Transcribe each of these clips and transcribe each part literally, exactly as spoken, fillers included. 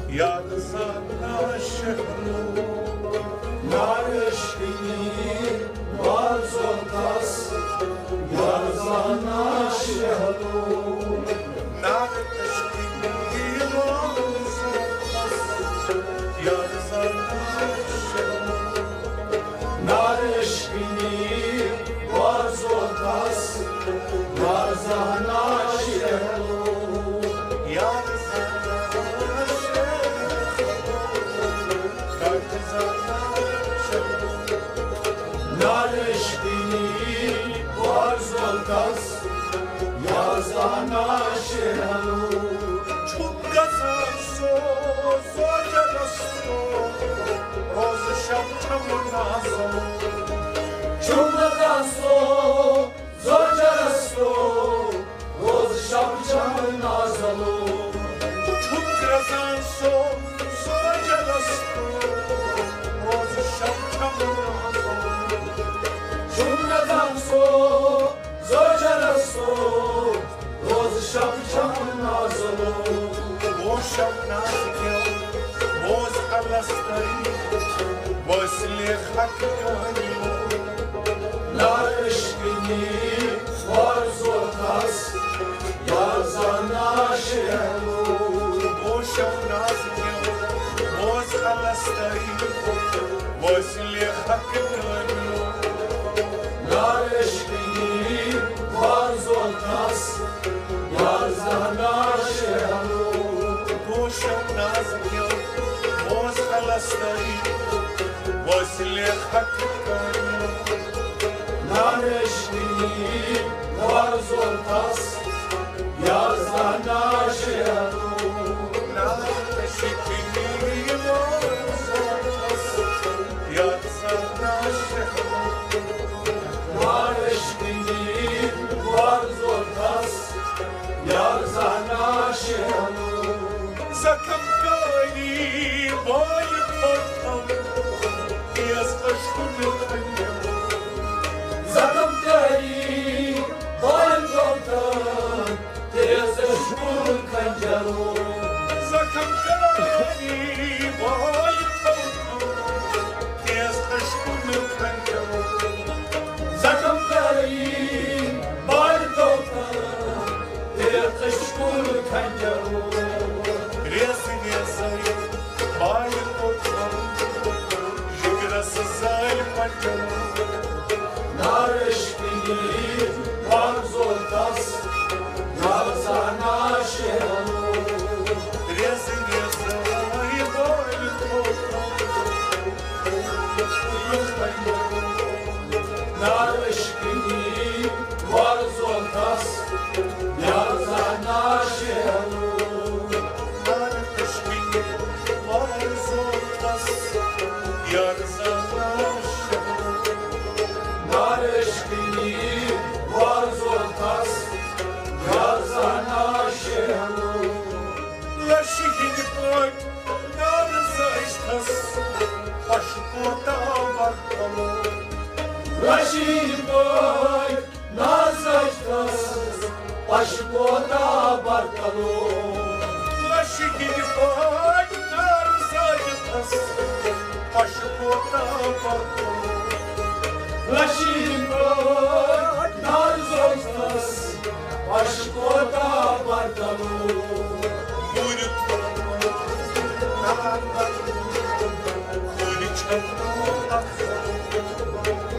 یار زانا شہلو، نار عشقی بار زولتس، یار زانا شہلو، نار عشقی بار زولتس، یار زانا شہلو، نار عشقی بار زولتس، یار زانا شہلو، یار زانا شہلو، یار زانا شہلو، نار عشقی بار زولتس، یار زانا شہلو۔ چھُم گژھان سوز سوزرس، روزٕ شب چھم نازلو۔ چھُم گژھان سوز سوزرس، روزٕ شب چھم نازلو۔ چھُم گژھان سوز سوزرس، روزٕ شب چھم نازلو۔ چھُم گژھان سوز زوجرس سوز، روز شب چھم نازلو۔ او شب ناز کیو، بوز الستری، وسیلے حق کانیو۔ نار عشقی وار زولتس، یار زانا شہلو۔ او شب ناز کیو، بوز الستری، وسیلے حق کانیو۔ نار عشقی بار زولتس، یار زانا شہلو۔ او شب ناز کیو، بوز الستری، وسیلے حق کانیو۔ نار عشقی بار زولتس، یار زانا شہلو۔ نار عشقی بار زولتس، یار زانا شہلو۔ نار عشقی بار زولتس، یار زانا شہلو۔ زخم کاری بال پوتم، تیز اشکن خنجر۔ زخم کاری بال پوتم، تیز اشکن خنجر۔ زخم کاری بال پوتم، تیز اشکن خنجر۔ زخم کاری بال پوتم، تیز اشکن خنجر۔ ریز ریزے بال پوتم، جگرس زال پنجر۔ نار عشقی بار زولتس، یار زانا شہلو۔ ریز ریز بال پوتم، نار عشقی بار زولتس، یار زانا شہلو۔ نار عشقی بار زولتس، یار زانا شہلو۔ نار عشقی بار زولتس، یار زانا شہلو۔ لشہِ ہٕنٛدۍ پٲٹھۍ نار زٲجتس، پش کوتاہ برتلو۔ لشہِ ہٕنٛدۍ پٲٹھۍ نار زٲجتس، پش کوتاہ برتلو۔ لشہِ ہٕنٛدۍ پٲٹھۍ نار زٲجتس، پش کوتاہ برتلو۔ لشہِ ہٕنٛدۍ پٲٹھۍ نار زٲجتس، پش کوتاہ برتلو۔ گُرِ تھوٚو نار برتلو۔ گُرِ چھَنہٕ اَتھ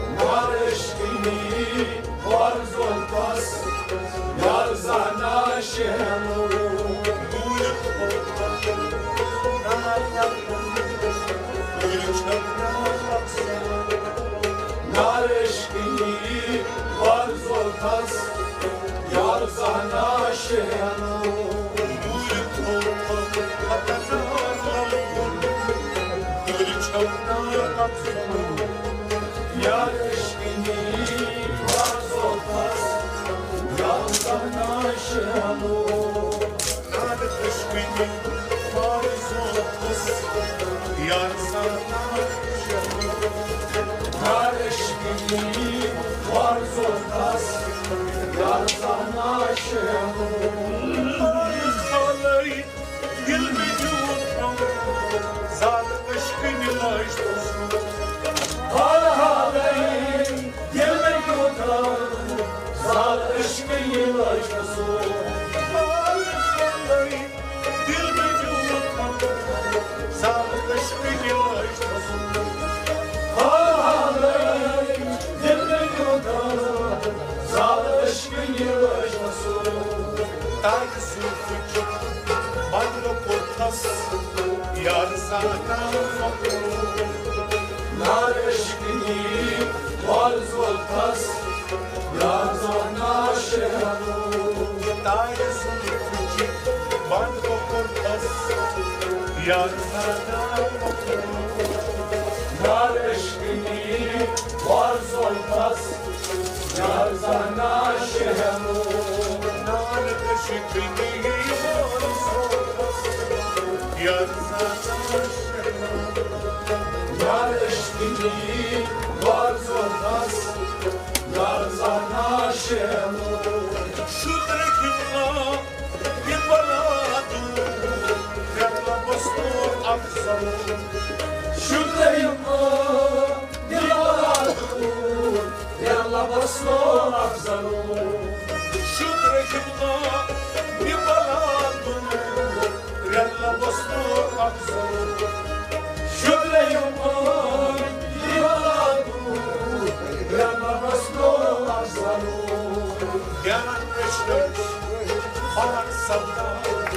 نار عشقی بار زولتس، یار زانا شہلو۔ گُرِ تھوٚو نار برتلو۔ گُرِ چھَنہٕ اَتھ نار عشقی بار زولتس، یار زانا شہلو۔ یار عشقی بار زولتس، یار زانا شہلو۔ نار عشقی بار زولتس، یار زانا شہلو۔ نار عشقی بار زولتس، یار زانا شہلو۔ نار خالے حال حالے دل میں کیوں تھا، زال عشق یہ لاشت سو۔ دل میں کیوں تھا، زال عشق یہ لاشت سو۔ حال حالے دل میں کیوں تھا، زال عشق یہ لاشت سو۔ تاج سوچ بند کوٚرتھس یار زانان مۄکلو۔ نار عشقی وار زولتھس یار زانان شہرو۔ تاج سوچ بند کوٚرتھس یار زانان مۄکلو۔ نار عشقی وار زولتھس یار زانان شہرو۔ نار عشقی وار زولتھس یار زانان شہرو۔ نار عشقی وار زولتھس یار زانان شہرو۔ شُدرٕ ہِمنا یہِ بلا دوٗر، پھیرنہٕ بسنو افضل۔ شُدرٕ ہِمنا یہِ بلا دوٗر، پھیرنہٕ بسنو افضل۔ شُدرٕ ہِمنا یہِ بلا دوٗر، پھیرنہٕ بسنو افضل۔ شُدرٕ ہِمنا یہِ بلا دوٗر، پھیرنہٕ بسنو افضل۔ گیان رٔچھۍ رٔچھۍ فان سپدان،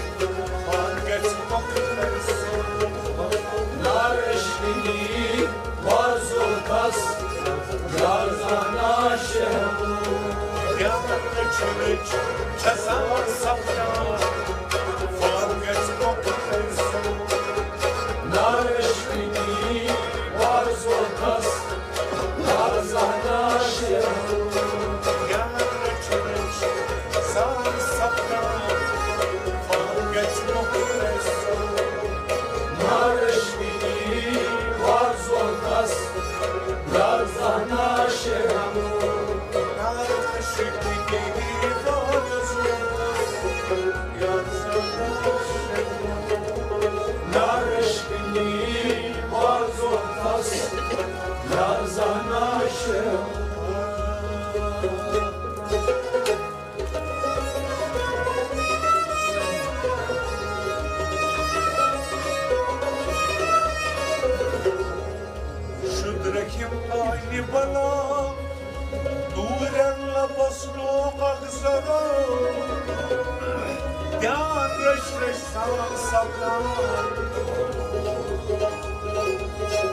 فان گژھِ مۄکلُن۔ نار عشقی وار زولتھس یار زانان شہرو۔ گیان رٔچھۍ رٔچھۍ چھِ زان سپدان، فان گژھِ مۄکلُن۔ نار عشقی وار زولتھس یار زانان شہرو۔ یار چھُنہٕ سان سپدان، فان گژھِ مۄکلُن۔ نار عشقی وار زولتھس یار زانان شہرو۔ نار عشقی وار زولتھس یار زانان شہرو۔ نار عشقی وار زولتھس یار زانان شہرو۔ شُدرٕ ہِمنا یہِ بلا دوٗر، لبس لوگ اکھ ضرور۔ دھیان رٔچھۍ رٔچھۍ سان سپدان،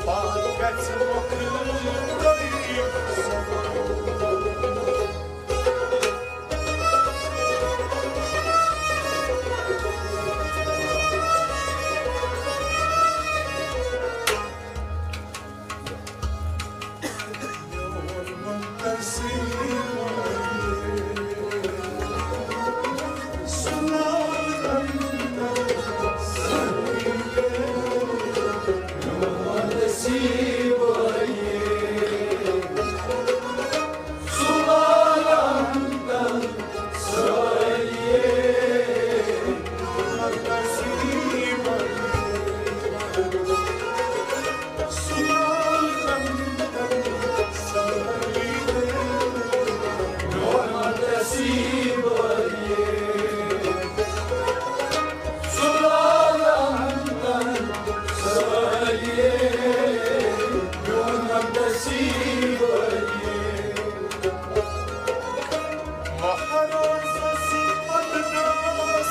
پان گژھِ مۄکلُن۔ مہرازس مدنس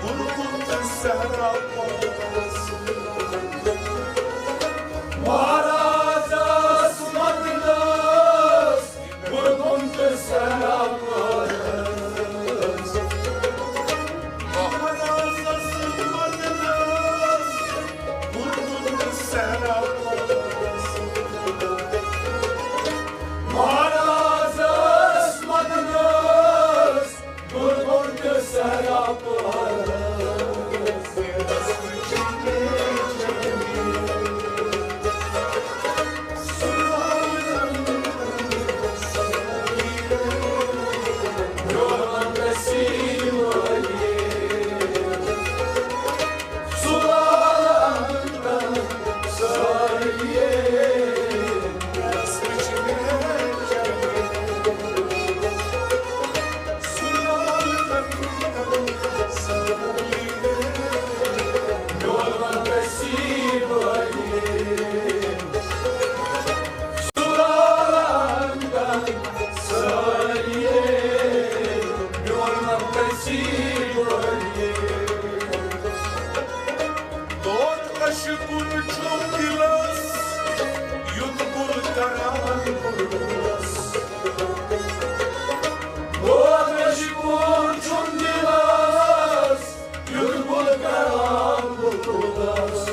گُرگُن تہٕ صحرا پاس۔ مہرازس مدنس گُرگُن تہٕ صحرا پاس۔ مہرازس مدنس گُرگُن تہٕ صحرا پاس۔ دود مےٚ چھُ کوٚرمُت دِلس، یُتھ گُل کران بُلبُلس۔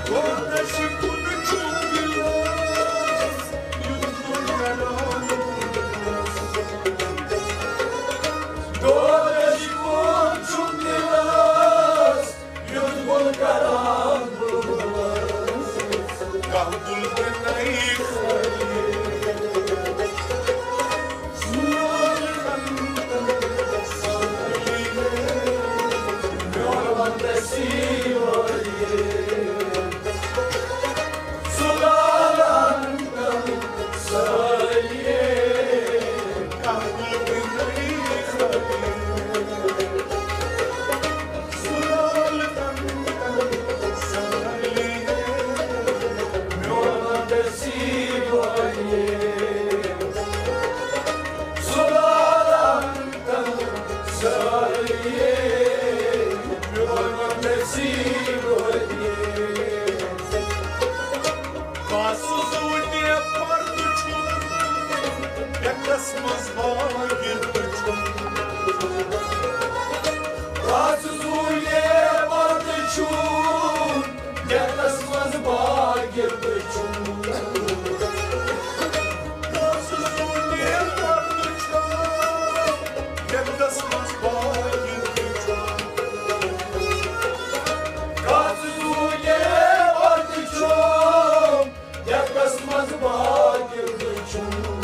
دود مےٚ چھُ کوٚرمُت دِلس، یُتھ گُل کران بُلبُلس۔ دود مےٚ چھُ کوٚرمُت دِلس، یُتھ گُل کران بُلبُلس۔ کانٛہہ بُلبُل نَے خٲلی۔ میون وندس یی وٲلۍ۔ سُہ لالن سٲری۔ کانٛہہ بُلبُل نَے خٲلی۔ آز زوٗنہِ پردٕ چھُم، ڈٮ۪کس منٛز باغ گِردٕ چھُم۔ آز زوٗنہِ پردٕ چھُم، ڈٮ۪کس منٛز باغ گِردٕ چھُم۔ آز زوٗنہِ پردٕ چھُم، یتس منٛز باقی وُچھُم۔